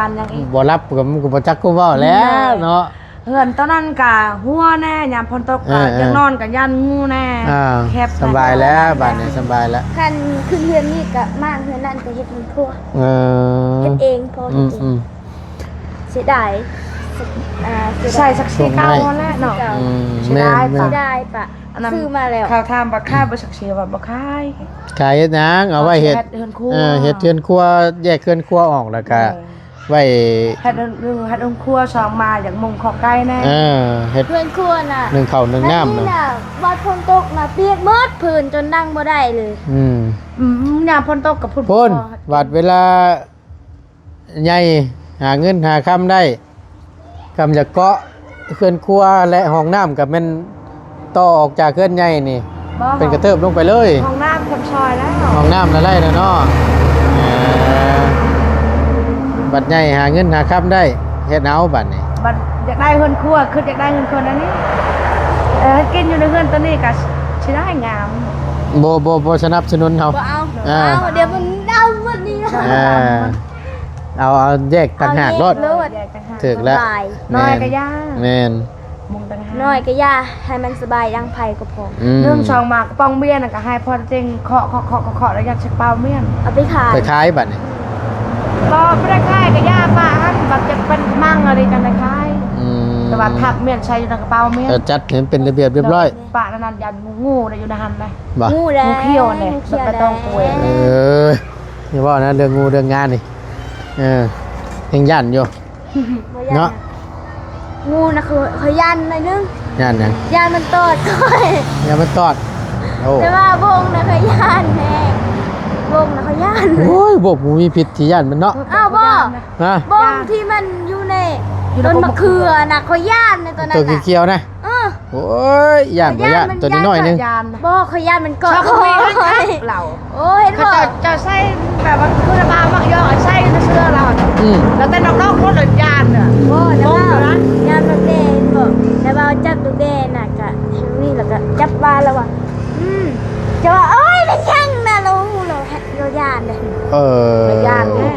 ບໍ່ຫຼັບກໍ ມັນກໍບໍ່ຈັກຄວາມເວົ້າແລ້ວເນາະ ເຮືອນຕອນນັ້ນກະຮົ່ວແນ່ ຍາມຝົນຕົກກະ ເອີ ເອີ ຢາກນອນກະຢ້ານງູແນ່ ອ່າ ແຄບ ສະບາຍແລ້ວ ບາດນີ້ສະບາຍແລ້ວ ຄັນຂຶ້ນເຮືອນນີ້ກະມ້າງເຮືອນນັ້ນໄປເຮັດເຮືອນຄົວ ເອີ ເຮັດເອງ ພໍເຮັດເອງ ອືມ ເສຍດາຍ ອ່າ ເສຍດາຍ ໃສ່ສັກສີເກົ່າຫັ້ນແຫຼະເນາະ ອືມ ເສຍດາຍ ແມ່ນ ປະ ເສຍດາຍປະ ອັນນັ້ນ ຊື້ມາແລ້ວ ເຂົາຖາມວ່າຂາຍບໍ່ສັກສີ ວ່າບໍ່ຂາຍ ຂາຍເຮັດຫຍັງ? ເອົາໄວ້ເຮັດເຮືອນຄົວ ເອີ ເຮັດເຮືອນຄົວ ແຍກເຮືອນຄົວອອກ ແລ້ວກະ ເອີ ໄວ້ເຮັດເຮືອນ ເຮັດເຮືອນຄົວ ສອງມາຢາກມຸງຄອກໄກ່ແນ່ ເອີ ເຮັດເຮືອນຄົວນະ ໜຶ້ງເຂົ້າໜຶ້ງນ້ຳນະ ບາດຝົນຕົກນະ ປຽກໝົດພື້ນຈົນນັ່ງບໍ່ໄດ້ເລີຍ ອືມ ອືມ ຍາມຝົນຕົກກໍພຸ້ນ ພຸ້ນ ບາດເວລາ ໃຫຍ່ ຫາເງິນຫາຄຳໄດ້ ກຳຢາກເກາະເຮືອນຄົວ ແລະ ຫ້ອງນ້ຳກໍແມ່ນຕໍ່ອອກຈາກເຮືອນໃຫຍ່ນີ້ ບໍ່ ເປັນກະເຕີບລົງໄປເລີຍ ຫ້ອງນ້ຳຄຳຊອຍແລ້ວ ຫ້ອງນ້ຳນະໄດ້ແລ້ວເນາະ ເອີ ບັດໃຫຍ່ຫາເງິນຫາຄຳໄດ້ ເຮັດເອົາບັດນີ້ ບັດຢາກໄດ້ເຮືອນຄົວ ຄິດຢາກໄດ້ເຮືອນຄົວແນວນີ້ ເອີ ກິນຢູ່ໃນເຮືອນໂຕນີ້ກໍຊິໄດ້ງາມ ບໍ່ ບໍ່ ບໍ່ສະໜັບສະໜູນເຮົາ ບໍ່ເອົາ ອ່າ ເອົາ ດຽວມັນເອົາໝົດນີ້ ອ່າ ເອົາ ເອົາແຍກຕ່າງຫາກໂລດ ເອົາແຍກໂລດ ຖືກແລ້ວ ນ້ອຍກໍຢ່າ ແມ່ນ ມຸງຕ່າງຫາກ ນ້ອຍກໍຢ່າ ໃຫ້ມັນສະບາຍດັ່ງໄຟກໍພໍ ອືມ ໜຶ່ງ ສອງ ມາກະປ໋ອງເບຍນະ ກໍໃຫ້ພໍ່ເຕັງເຄາະ ເຄາະ ເຄາະ ເຄາະ ແລ້ວຍັດໃສ່ເປົາເບຍນ ເອົາໄປຂາຍ ໄປຂາຍບັດນີ້ ບໍ່ ບໍ່ໄດ້ຂາຍກໍຢ່າ ປະຫັ້ນ ບັດຈະເປັນມັງອະໄລຈັ່ງໄດ້ຂາຍ ອືມ ແຕ່ວ່າທັບເບຍນໃສ່ຢູ່ໃນກະເປົາເບຍນ ເອີ ຈັດໃຫ້ມັນເປັນລະບຽບລຽບຮ້ອຍ ປະນັ້ນ ຢ້ານງູໄດ້ຢູ່ໃນຫັ້ນໄດ໋ ບໍ່ ງູແລ້ວ ງູຂຽວແຫຼະ ງູຂຽວແລ້ວ ກໍຕ້ອງກວຍ ເອີ ຢ່າເວົ້ານະ ເລື່ອງງູເລື່ອງງານີ້ ເອີ ຍັງຢ້ານຢູ່ ບໍ່ຢ້ານ ເນາະ ງູນະ ຂ້ອຍ ຂ້ອຍຢ້ານໜ້ອຍໜຶ່ງ ຢ້ານຫຍັງ? ຢ້ານມັນຕອດຂ້ອຍ ຢ້ານມັນຕອດ ໂອ້ ແຕ່ວ່າບົງນະຂ້ອຍຢ້ານແຮງ ບົງນະຂ້ອຍຢ້ານ ໂອ້ຍ ບົງບໍ່ມີພິດ ຊິຢ້ານມັນເນາະ ອ້າວ ບໍ່ ຮະ ບົງທີ່ມັນຢູ່ໃນ ຢູ່ໃນ ຕົ້ນມະເຂືອນະ ຂ້ອຍຢ້ານໃນຕອນນັ້ນນະ ຕົວຂຽວໆນະ ເອີ ໂອ້ຍ ຢ້ານບໍ່ຢ້ານ ຢ້ານມັນ ຕົວນ້ອຍໆໜຶ່ງ ຢ້ານ ບໍ່ ຂ້ອຍຢ້ານມັນເກາະ ຊອກ ຂ້ອຍ ເຮົາ ໂອ້ ເຫັນບໍ່ ເຂົາເຈົ້າ ເຈົ້າໃສ່ແບບວ່າຄືລະບາວມັກຢອກໃສ່ໃນເສື້ອລາວ ອືມ ແລ້ວແຕ່ນ້ອງໆຄົນລະຢ້ານນະ ບໍ່ ແຕ່ວ່າຢ້ານມັນແດ່ ເຫັນບໍ່ ແຕ່ວ່າຈັບຕົວແດ່ນະ ກະເຫັນນີ້ ແລ້ວກະຈັບວ່າລະວ່າ ອືມ ຈະວ່າ ໂອ້ຍ ແມ່ນຫຍັງນະ ລາວ ລາວ ລາວຢ້ານເດ້ ເອີ ລາວຢ້ານແທ້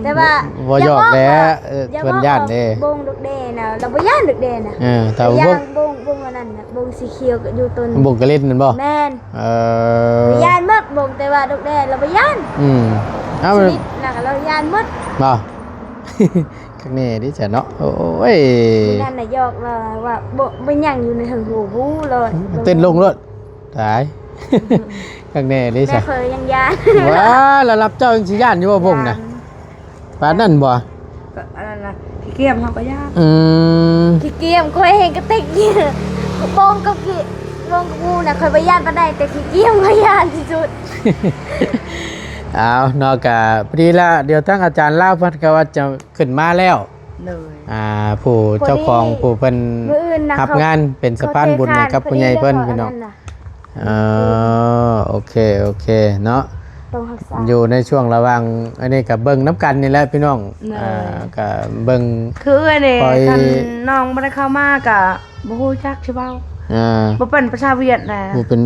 ແຕ່ວ່າບໍ່ຢອກແຫຼະ ເອີ ເພິ່ນຢ້ານເດ້ ບົງດອກແດ້ນະ ລາວບໍ່ຢ້ານດອກແດ້ນະ ເອີ ແຕ່ວ່າບົງ ບົງ ບົງອັນນັ້ນນະ ບົງສີຂຽວກໍຢູ່ຕົ້ນ ບົງກະລິດນັ້ນບໍ່? ແມ່ນ ເອີ ຢ້ານໝົດບົງ ແຕ່ວ່າດອກແດ້ລາວບໍ່ຢ້ານ ອືມ ເອົາ ຊະນິດນະລາວຢ້ານໝົດ ບໍ່ ຄັກແນ່ເດ້ຊະເນາະ ໂອ້ຍ ມື້ນັ້ນນະຢອກລາວວ່າ ບໍ່ ບໍ່ຫຍັງຢູ່ໃນຫຶງຫູ ຮູ້ໂລດ ເຕັ້ນລົງໂລດ ຕາຍ ຄັກແນ່ເດ້ຊະ ແຕ່ຂ້ອຍຍັງຢ້ານ ວ້າ ລະດັບເຈົ້າຍັງຊິຢ້ານຢູ່ບໍ່ບົງນະ? ປານນັ້ນບໍ່? ກໍອັນນັ້ນນະ ຂີ້ກຽມເຮົາກໍຢ້ານ ອືມ ຂີ້ກຽມ ຂ້ອຍແຮ່ງກະຕິກຢູ່ ບົງກັບຂີ້ ບົງກັບງູນະ ຂ້ອຍບໍ່ຢ້ານປານໃດ ແຕ່ຂີ້ກຽມຂ້ອຍຢ້ານທີ່ສຸດ ເອົາເນາະ ກະພໍດີລະ ດຽວທາງອາຈານລາວເພິ່ນກໍວ່າຈະຂຶ້ນມາແລ້ວ ໂດຍ ອ່າ ຜູ້ເຈົ້າຂອງ ຜູ້ເພິ່ນຮັບງານເປັນສະພານບຸນໃຫ້ກັບຜູ້ໃຫຍ່ເພິ່ນ ພີ່ນ້ອງ ເອີ ໂອເຄ ໂອເຄເນາະ ຕ້ອງຮັກສາ ຢູ່ໃນຊ່ວງລະຫວ່າງ ອັນນີ້ກໍເບິ່ງນຳກັນນີ້ແຫຼະພີ່ນ້ອງ ໂດຍ ອ່າ ກໍເບິ່ງ ຄືເອື້ອຍນີ້ ຂ້ອຍ ຄັນນ້ອງບໍ່ໄດ້ເຂົ້າມາກໍບໍ່ຮູ້ຈັກຊິເວົ້າ ອ່າ ບໍ່ເປັນພາສາຫວຽດນະ ບໍ່ເປັນ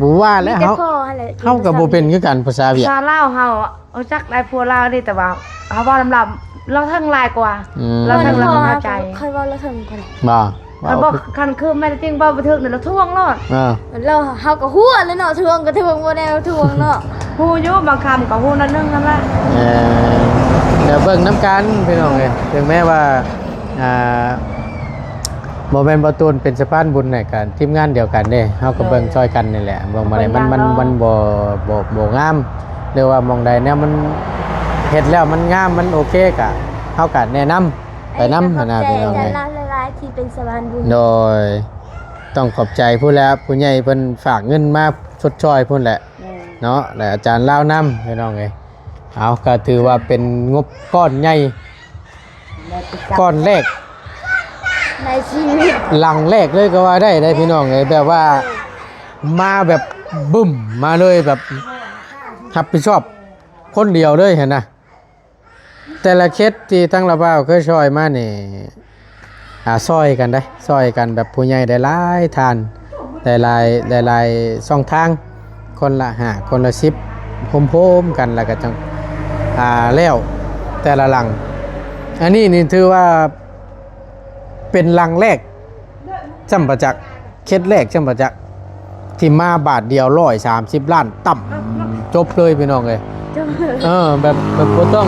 ບໍ່ວ່າແຫຼະ ມີແຕ່ ເຮົາ ພໍ່ຫັ້ນແຫຼະ ເຮົາກໍບໍ່ເປັນຄືກັນພາສາຫວຽດ ພາສາລາວເຮົາ ຮູ້ຈັກໄດ້ພວກລາວນີ້ ແຕ່ວ່າເຮົາເວົ້ານຳລາວ ລາວເທິງຫຼາຍກວ່າ ອືມ ລາວເທິງ ລາວເຂົ້າໃຈ ຂ້ອຍເວົ້າລາວເທິງພຸ້ນ ບໍ່ ຄັນບໍ່ ຄັນຄືແມ່ນຈິງເວົ້າບໍ່ຖືກນີ້ລາວທ້ວງໂລດ ເອີ ລາວ ເຮົາກໍຮູ້ແຫຼະເນາະ ທ້ວງກໍທ້ວງ ບໍ່ແນວທ້ວງເນາະ ຮູ້ຢູ່ ບາງຄຳກໍຮູ້ໜ້ອຍໜຶ່ງຫັ້ນລະ ເອີ ດຽວເບິ່ງນຳກັນພີ່ນ້ອງເອີຍ ເຖິງແມ້ວ່າ ອ່າ ບໍ່ແມ່ນບໍ່ຕູນເປັນສະພານບຸນໃຫ້ກັນ ທີມງານດຽວກັນເດ້ ເຮົາກໍເບິ່ງ ໂດຍ ຊ່ອຍກັນນີ້ແຫຼະ ເບິ່ງ ເບິ່ງ ມັນ ມັນ ເນາະ ມັນບໍ່ ບໍ່ ບໍ່ງາມ ຫຼືວ່າໝ່ອງໃດແນວມັນເຮັດແລ້ວມັນງາມ ມັນໂອເຄ ກະ ເຮົາກະແນະນຳໄປນຳ ອັນນີ້ກໍຂອບໃຈ ຫັ້ນນະ ພີ່ນ້ອງເອີຍ ອາຈານລາວຫຼາຍໆ ທີ່ເປັນສະພານບຸນ ໂດຍ ຕ້ອງຂອບໃຈພຸ້ນແຫຼະ ຜູ້ໃຫຍ່ເພິ່ນຝາກເງິນມາຊົດຊ່ອຍພຸ້ນແຫຼະ ແມ່ນ ເນາະ ແລະອາຈານລາວນຳ ພີ່ນ້ອງເອີຍ ເອົາ ກໍຖືວ່າເປັນງົບກ້ອນໃຫຍ່ ແລະ ກ້ອນແລກ ໃນຊີວິດ ຫຼັງແລກເລີຍກໍວ່າໄດ້ເດ້ພີ່ນ້ອງເອີຍ ແບບວ່າມາແບບບຶ້ມມາເລີຍ ແບບຮັບຜິດຊອບຄົນດຽວເລີຍຫັ້ນນະ ແຕ່ລະເຂດທີ່ທາງລາວບ່າວເຄີຍຊ່ອຍມານີ້ ອ່າ ຊ່ອຍກັນເດ້ ຊ່ອຍກັນແບບຜູ້ໃຫຍ່ໄດ້ຫຼາຍທ່ານ ຫຼາຍໆ ຫຼາຍໆຊ່ອງທາງ ຄົນລະຫ້າ ຄົນລະສິບ ໂຮມໆກັນ ແລ້ວກໍຈັ່ງ ອ່າ ແລ້ວແຕ່ລະຫຼັງ ອັນນີ້ນີ້ຖືວ່າເປັນຫຼັງແລກ ຊ່ຳປະຈັກ ເຂດແລກ ຊ່ຳປະຈັກ ທີ່ມາບາດດຽວ ຮ້ອຍສາມສິບລ້ານ ຕ່ຳ ຈົບເລີຍພີ່ນ້ອງເອີຍ ຈົບເລີຍ ເອີ ແບບ ແບບບໍ່ຕ້ອງ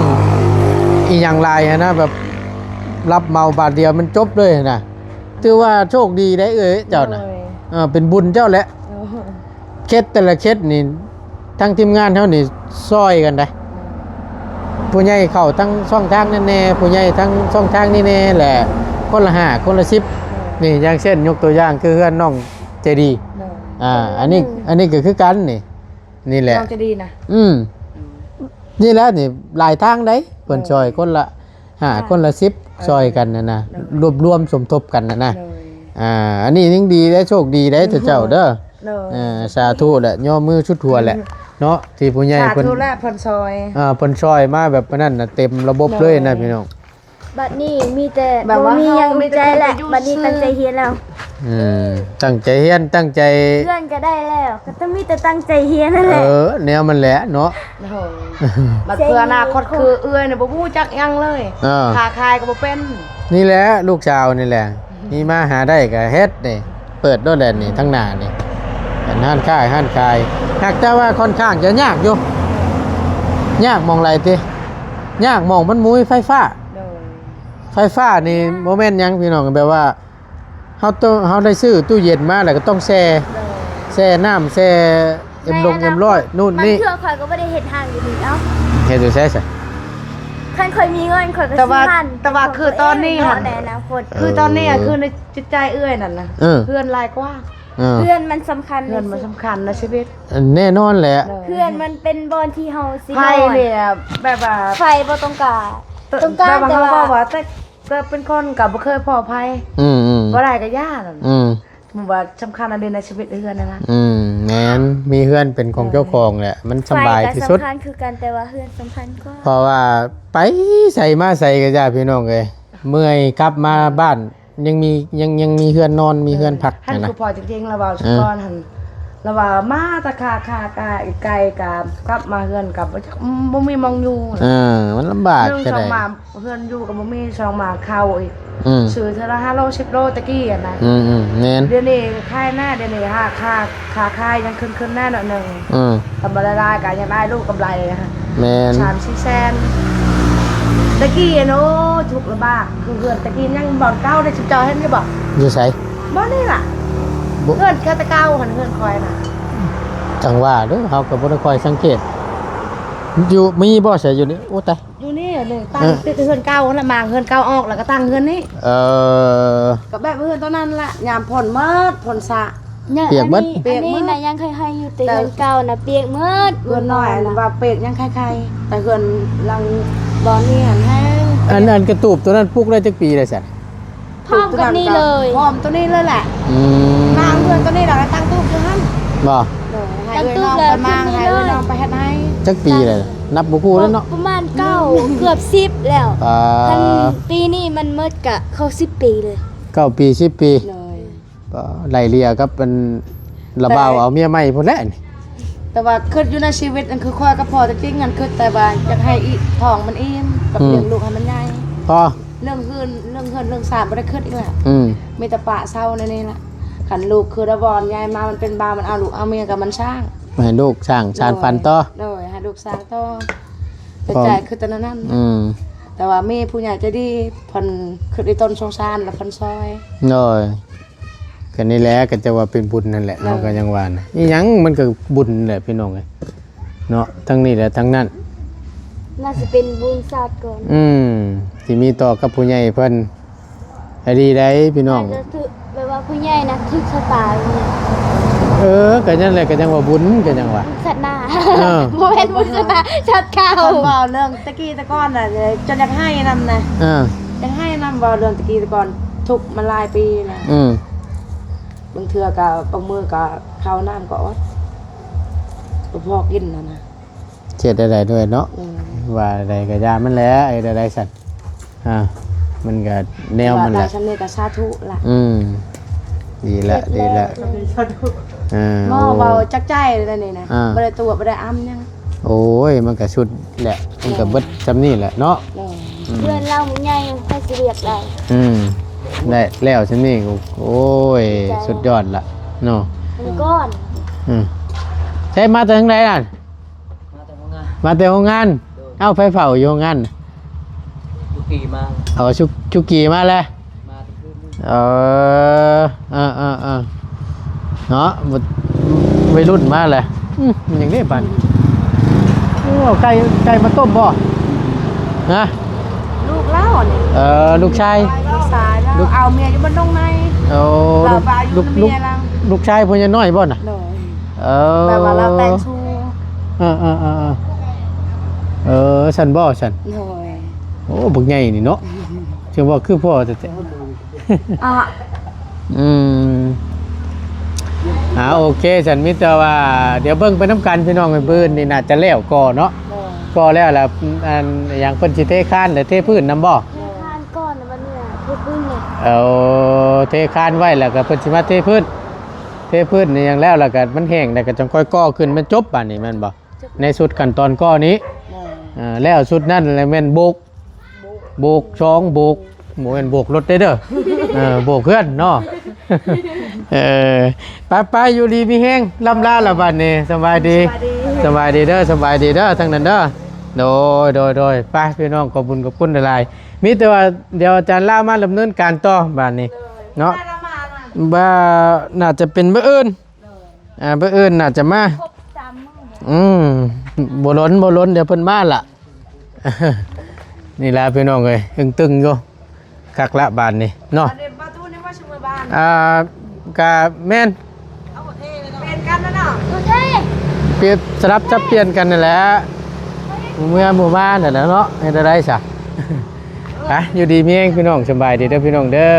ອີ່ຫຍັງຫຼາຍຫັ້ນນະ ແບບຮັບເໝົາບາດດຽວມັນຈົບເລີຍຫັ້ນນະ ຖືວ່າໂຊກດີໄດ໋ເອື້ອຍເຈົ້ານະ ໂດຍ ເອີ ເປັນບຸນເຈົ້າແຫຼະ ໂດຍ ເຂດແຕ່ລະເຂດນີ້ ທາງທີມງານເຮົານີ້ຊ່ອຍກັນໄດ໋ ຜູ້ໃຫຍ່ເຂົ້າທາງຊ່ອງທາງນັ້ນແດ່ ຜູ້ໃຫຍ່ທາງຊ່ອງທາງນີ້ແດ່ ແລະ ຄົນລະຫ້າ ຄົນລະສິບ ນີ້ ຢ່າງເຊັ່ນ ຍົກຕົວຢ່າງຄືເຮືອນນ້ອງໃຈດີ ໂດຍ ອ່າ ອັນນີ້ ອັນນີ້ກໍຄືກັນນີ້ ນີ້ແຫຼະ ນ້ອງໃຈດີນະ ອືມ ອືມ ນີ້ແຫຼະນີ້ ຫຼາຍທາງໄດ໋ ເພິ່ນ ໂດຍ ຊ່ອຍຄົນລະ ຫ້າ ຄົນລະສິບ ໂດຍ ຊ່ອຍກັນຫັ້ນນະ ໂດຍ ລວບລວມສົມທົບກັນຫັ້ນນະ ໂດຍ ອ່າ ອັນນີ້ຍັງດີໄດ໋ ໂຊກດີໄດ໋ ໂດຍ ເຈົ້າເດີ ໂດຍ ເອີ ສາທຸແຫຼະ ຍໍມືສຸດຫົວແຫຼະ ໂດຍ ເນາະ ທີ່ຜູ້ໃຫຍ່ເພິ່ນ ສາທຸແຫຼະ ເພິ່ນຊ່ອຍ ເອີ ເພິ່ນຊ່ອຍມາແບບນັ້ນນະ ເຕັມລະບົບເລີຍນະ ໂດຍ ພີ່ນ້ອງ ບັດນີ້ມີແຕ່ ແບບວ່າ ບໍ່ມີຫຍັງ ເຮົາມີແຕ່ ໃຈແລ້ວ ບັດນີ້ຕັ້ງໃຈຮຽນແລ້ວ ອືມ ຕັ້ງໃຈຮຽນ ຕັ້ງໃຈ ເຮືອນກໍໄດ້ແລ້ວ ກໍຕ້ອງມີແຕ່ຕັ້ງໃຈຮຽນນັ້ນແຫຼະ ເອີ ແນວມັນແຫຼະເນາະ ໂອ້ໂຫ ບັດເພື່ອອະນາຄົດຄືເອື້ອຍນີ້ບໍ່ຮູ້ຈັກຫຍັງເລີຍ ເອີ ຄ້າຂາຍກໍບໍ່ເປັນ ນີ້ແຫຼະລູກສາວນີ້ແຫຼະ ມີມາຫາໄດ້ກໍເຮັດນີ້ ເປີດໂລດແຫຼະນີ້ ທາງໜ້ານີ້ ເປັນຮ້ານຄ້າຮ້ານຂາຍ ຫາກແຕ່ວ່າຂ້ອນຂ້າງຈະຍາກຢູ່ ຍາກໝ່ອງໃດຕິ ຍາກໝ່ອງມັນບໍ່ມີໄຟຟ້າ ໂດຍ ໄຟຟ້ານີ້ບໍ່ແມ່ນຫຍັງພີ່ນ້ອງ ແບບວ່າ ເຮົາຕ້ອງ ເຮົາໄດ້ຊື້ຕູ້ເຢັນມາ ແລ້ວກໍຕ້ອງແຊ່ ໂດຍ ແຊ່ນ້ຳ ແຊ່ເອັມລົງເອັມຮ້ອຍ ໃນອະນາຄົດ ນູ້ນນີ້ ບາງເທື່ອຂ້ອຍກໍບໍ່ໄດ້ເຮັດຮ້ານຢູ່ນີ້ ເອົ້າ ເຮັດຢູ່ໃສຊະ? ຄັນຂ້ອຍມີເງິນຂ້ອຍກໍ ແຕ່ວ່າ ຊື້ຮ້ານ ແຕ່ວ່າຄືຕອນນີ້ຫັ້ນ ໃນອະນາຄົດ ຄືຕອນນີ້ ເອີ ຄືໃນຈິດໃຈເອື້ອຍນັ້ນນະ ເອີ ເຮືອນຫຼາຍກວ່າ ເອີ ເຮືອນມັນສຳຄັນ ເຮືອນມັນສຳຄັນໃນຊີວິດ ແນ່ນອນແຫຼະ ໂດຍ ເຮືອນມັນເປັນບ່ອນທີ່ເຮົາຊິນອນ ໄຟນີ້ແບບວ່າ ໄຟບໍ່ຕ້ອງການ ຕ້ອງການ ແບບວ່າ ແຕ່ວ່າ ເຮົາເວົ້າວ່າແຕ່ ເກີດເປັນຄົນກໍບໍ່ເຄີຍພໍ້ໃຜ ອືມໆ ບໍ່ໄດ້ກໍຢ່ານັ້ນ ອືມ ສຳມຸດວ່າສຳຄັນອັນໃດໃນຊີວິດເຮືອນນັ້ນລະ ອືມ ແມ່ນ ມີເຮືອນເປັນຂອງເຈົ້າຂອງແຫຼະ ມັນສະບາຍທີ່ສຸດ ໄຟກໍສຳຄັນຄືກັນ ແຕ່ວ່າເຮືອນສຳຄັນກວ່າ ເພາະວ່າໄປໃສມາໃສກໍຢ່າ ພີ່ນ້ອງເອີຍ ເມື່ອຍກັບມາບ້ານ ຍັງມີ ຍັງ ຍັງມີເຮືອນນອນ ມີເຮືອນພັກ ເອີ ຫັ້ນນະ ຄືພໍຈິງໆ ລະເວົ້າ ເອີ ກ່ອນຫັ້ນ ລະວ່າມາແຕ່ຄ້າ ຄ້າ ກາ ໄກ ກະກັບມາເຮືອນກໍບໍ່ຈັກ ບໍ່ມີໝ່ອງຢູ່ ເອີ ມັນລຳບາກ ໜຶ່ງ ຈັ່ງໃດ ສອງ ມາເຮືອນຢູ່ກໍບໍ່ມີ ສອງ ມາເຂົ້າອີກ ອືມ ຊື້ເທື່ອລະຫ້າໂລ ສິບໂລ ແຕ່ກີ້ຫັ້ນນະ ອືມໆ ແມ່ນ ດຽວນີ້ຂາຍໜ້າ ດຽວນີ້ຫາ ຄ່າ ຄ່າຂາຍຍັງຂຶ້ນໆ ແດ່ໜ້ອຍໜຶ່ງ ອືມ ກໍບໍ່ໄດ້ຫຼາຍ ກໍຍັງໄດ້ລູກກຳໄລຫັ້ນ ແມ່ນ ສາມສີ່ແສນ ແຕ່ກີ້ຫັ້ນ ໂອ້ ທຸກລຳບາກ ຄືເຮືອນແຕ່ກີ້ຍັງບ່ອນເກົ່າເດ້ ຊຸມເຈົ້າເຫັນຢູ່ບໍ່? ຢູ່ໃສ? ບ່ອນນີ້ລະ ບໍ່ ເຮືອນແຕ່ເກົ່າຫັ້ນ ເຮືອນຂ້ອຍນະ ຈັ່ງວ່າເດີ້ ເຮົາກໍບໍ່ໄດ້ຄ່ອຍສັງເກດ ຢູ່ ມີບໍ່ໃສຢູ່ນີ້? ໂອ້ ຕາຍ ຢູ່ນີ້ ນີ້ຕັ້ງ ເອີ ຕິດເຮືອນເກົ່າຫັ້ນລະ ມ້າງເຮືອນເກົ່າອອກ ແລ້ວກໍຕັ້ງເຮືອນນີ້ ເອີ ກໍແບບເຮືອນຕອນນັ້ນລະ ຍາມຝົນໝົດ ຝົນສະ ຍາ ປຽກເບິດ ອັນນີ້ ປຽກເບິດ ອັນນີ້ນະຍັງໄຂ່ໆຢູ່ ແຕ່ເຮືອນເກົ່ານະປຽກໝົດ ເຮືອນນ້ອຍຫັ້ນວ່າປຽກຍັງໄຂ່ໆ ແຕ່ເຮືອນຫຼັງບ່ອນນີ້ຫັ້ນແຮງ ອັນ ອັນກະຕູບໂຕນັ້ນປຸກໄດ້ຈັກປີແລ້ວຊັ້ນ? ພ້ອມກັບນີ້ເລີຍ ພ້ອມໂຕນີ້ເລີຍແຫຼະ ອືມ ມ້າງເຮືອນໂຕນີ້ແລ້ວຕັ້ງຕູບຢູ່ຫັ້ນ ບໍ່? ໂດຍ ໃຫ້ເອື້ອຍນ້ອງໄປມ້າງ ໃຫ້ເອື້ອຍນ້ອງໄປເຮັດໃຫ້ ຈັກປີແລ້ວ? ນັບບໍ່ຮູ້ແລ້ວເນາະ. ປະມານເກົ້າ ເກືອບສິບແລ້ວ. ອ່າ ຄັນປີນີ້ມັນໝົດກະເຂົ້າສິບປີເລີຍ. ເກົ້າປີ ສິບປີ. ໂດຍ. ກໍໄລ່ເລ່ຍກັບອັນລະບ່າວເອົາເມຍໃໝ່ພຸ້ນແຫຼະນີ້. ແຕ່ວ່າຄິດຢູ່ໃນຊີວິດນັ້ນ ຄືຂ້ອຍກັບພໍ່ແຕ່ຈິງນັ້ນ ຄິດແຕ່ວ່າຢາກໃຫ້ອີກ ທ້ອງມັນອີ່ມ ກັບ ອືມ ລ້ຽງລູກໃຫ້ມັນໃຫຍ່. ພໍເລື່ອງເຮືອນ ເລື່ອງເຮືອນເລື່ອງຊານບໍ່ໄດ້ຄິດອີກແລ້ວ. ອືມ ມີແຕ່ປະເຊົາໃນນີ້ລະ. ຄັນລູກຄືລະບອນໃຫຍ່ມາ ມັນເປັນບ່າວ ມັນເອົາລູກເອົາເມຍກໍມັນສ້າງ ໃຫ້ລູກສ້າງສານຝັນຕໍ່. ໂດຍ ໃຫ້ລູກສ້າງຕໍ່. ແຕ່ໃຈຄິດແຕ່ແນວນັ້ນ. ອືມ ແຕ່ວ່າມີຜູ້ໃຫຍ່ໃຈດີ ເພິ່ນຄິດໃຫ້ຕົນສົງສານ ແລ້ວເພິ່ນຊ່ອຍ. ໂດຍ. ກໍນີ້ແຫຼະ ກໍຈະວ່າເປັນບຸນນັ້ນແຫຼະ. ໂດຍ. ເຮົາກໍຍັງວ່ານະ ອີ່ຫຍັງມັນກໍບຸນແຫຼະພີ່ນ້ອງເອີຍເນາະ ທັງນີ້ແຫຼະທັງນັ້ນ. ໜ້າຊິເປັນບຸນຊາດກ່ອນ. ອືມ ທີ່ມີຕໍ່ກັບຜູ້ໃຫຍ່ເພິ່ນ ໃຫ້ດີໄດ໋ພີ່ນ້ອງ. ແບບວ່າຜູ້ໃຫຍ່ນະຖືກຊະຕາ. ເອີ ກໍນັ້ນແຫຼະ ກໍຍັງວ່າບຸນ ກໍຍັງວ່າ ຊາດໜ້າ. ເອີ ບໍ່ແມ່ນບຸນຊາດໜ້າ ຊາດເກົ່າ. ເວົ້າເລື່ອງແຕ່ກີ້ແຕ່ກ່ອນນະ ຈົນຢາກໄຫ້ນຳນະ. ເອີ ຢາກໄຫ້ນຳ ເວົ້າເລື່ອງແຕ່ກີ້ແຕ່ກ່ອນ ທຸກມາຫຼາຍປີແລ້ວ. ອືມ ບາງເທື່ອກໍ ບາງມື້ກໍເຂົ້ານ້ຳກໍອົດ ບໍ່ພໍກິນຫັ້ນນະ. ເຮັດແນວໃດດ້ວຍເນາະ. ອືມ ວ່າໃດກໍຢ່າມັນແຫຼະ ເຮັດແນວໃດຊັ້ນ. ອ່າ ມັນກໍແນວມັນແຫຼະ. ແຕ່ວ່າໄດ້ຊ່ຳນີ້ກໍສາທຸລະ. ອືມ ດີລະ ດີລະ. ສາທຸ. ເອີ ໝໍເວົ້າຈາກໃຈເລີຍນີ້ນະ. ອ່າ ບໍ່ໄດ້ຕົວະ ບໍ່ໄດ້ອຳຫຍັງ. ໂອ້ຍ ມັນກະສຸດແຫຼະ ມັນກະເບິດຊ່ຳນີ້ແຫຼະເນາະ. ໂດຍ. ອືມ ເຮືອນລາວໃຫຍ່ ໃຜຊິວຽກໄດ້. ອືມ ໄດ້ແລ້ວຊ່ຳນີ້ ໂອ້ຍ ດີໃຈ ສຸດຍອດລະເນາະ. ມັນກ້ອນ. ອືມ ໃຊ້ມາແຕ່ທາງໃດນັ້ນ? ມາແຕ່ໂຮງງານ. ມາແຕ່ໂຮງງານ. ໂດຍ. ເອົ້າ ໃຜເຝົ້າຢູ່ໂຮງງານ? ຈຸກີມາ. ເອົາ ຈຸ ຈຸກີມາແລ້ວ. ມາແຕ່ຄືນນີ້. ເອີ ເອີໆໆ ເນາະ ໄວລຸ້ນມາແລ້ວ. ອືມ ມັນຫຍັງເດ້ບາດນີ້? ໂອ້ ໄກ່ ໄກ່ມາຕົ້ມບໍ່? ຮະ? ລູກລາວນີ້. ເອີ ລູກຊາຍ. ລູກຊາຍລາວ ລູກ ເອົາເມຍຢູ່ບ້ານດົງໃນ. ໂອ້ ລາວວ່າຢູ່ນຳເມຍລາວ. ລູກ ລູກຊາຍພໍ່ໃຫຍ່ນ້ອຍບໍ່ນະ? ໂດຍ. ເອີ ແບບວ່າລາວແຕ່ງຊູ່. ເອີໆໆໆ ເອີ ຊັ້ນບໍ່ຊັ້ນ? ໂດຍ. ໂອ້ ບັກໃຫຍ່ນີ້ເນາະ ຈັ່ງວ່າຄືພໍ່ແທ້ໆ. ອ່າ ອືມ ອ່າ ໂອເຄ ຊັ້ນມີແຕ່ວ່າ ດຽວເບິ່ງໄປນຳກັນພີ່ນ້ອງ. ມື້ອື່ນນີ້ໜ້າຈະແລ້ວກໍ່ເນາະ. ໂດຍ. ກໍ່ແລ້ວລະ ອັນຫຍັງ ເພິ່ນຊິເທຄານ ຫຼືເທພື້ນນຳບໍ່? ເທຄານກ່ອນ ແລ້ວບັດນີ້ເທພື້ນເລີຍ. ເອົາ ເທຄານໄວ້ ແລ້ວກໍເພິ່ນຊິມາເທພື້ນ. ເທພື້ນອີ່ຫຍັງແລ້ວ ແລ້ວກໍມັນແຫ້ງ ແລ້ວກໍຈັ່ງຄ່ອຍກໍ່ຂຶ້ນ ມັນຈົບບາດນີ້ແມ່ນບໍ່? ໃນສຸດຂັ້ນຕອນກໍ່ນີ້. ແມ່ນ. ເອີ ແລ້ວສຸດນັ້ນແຫຼະແມ່ນໂບກ ໂບກ ໂບກສອງ ໂບກ ບໍ່ແມ່ນໂບກລົດເດ້ ເດີ ເອີ ໂບກເຮືອນເນາະ. ເອີ ໄປໆ ຢູ່ດີມີແຮງ ລ່ຳລາລະບາດນີ້. ສະບາຍດີ ສະບາຍດີ ສະບາຍດີເດີ ສະບາຍດີເດີ ທາງນັ້ນເດີ. ໂດຍ ໂດຍ ໂດຍ ໄປພີ່ນ້ອງ ຂອບຄຸນ ຂອບຄຸນຫຼາຍໆ. ມີແຕ່ວ່າດຽວອາຈານລາວມາດຳເນີນການຕໍ່ບາດນີ້ເນາະ. ວ່າໜ້າຈະເປັນມື້ອື່ນ. ອ່າ ມື້ອື່ນໜ້າຈະມາ. ອືມ ບໍ່ດົນ ບໍ່ດົນ ດຽວເພິ່ນມາລະ. ນີ້ລະພີ່ນ້ອງເອີຍ ຕຶງໆ ຢູ່ ຄັກລະບາດນີ້ເນາະ. ອ່າ ກະແມ່ນ ປ່ຽນກັນນະເນາະ. ໂອເຄ ປ່ຽນ ສະຫຼັບສັບປ່ຽນກັນນັ້ນແຫຼະ ເມື່ອໝູ່ບ້ານນັ້ນແຫຼະເນາະ. ເຮັດແນວໃດຊະ? ໄປ ຢູ່ດີມີແຮງພີ່ນ້ອງ ສະບາຍດີເດີພີ່ນ້ອງເດີ.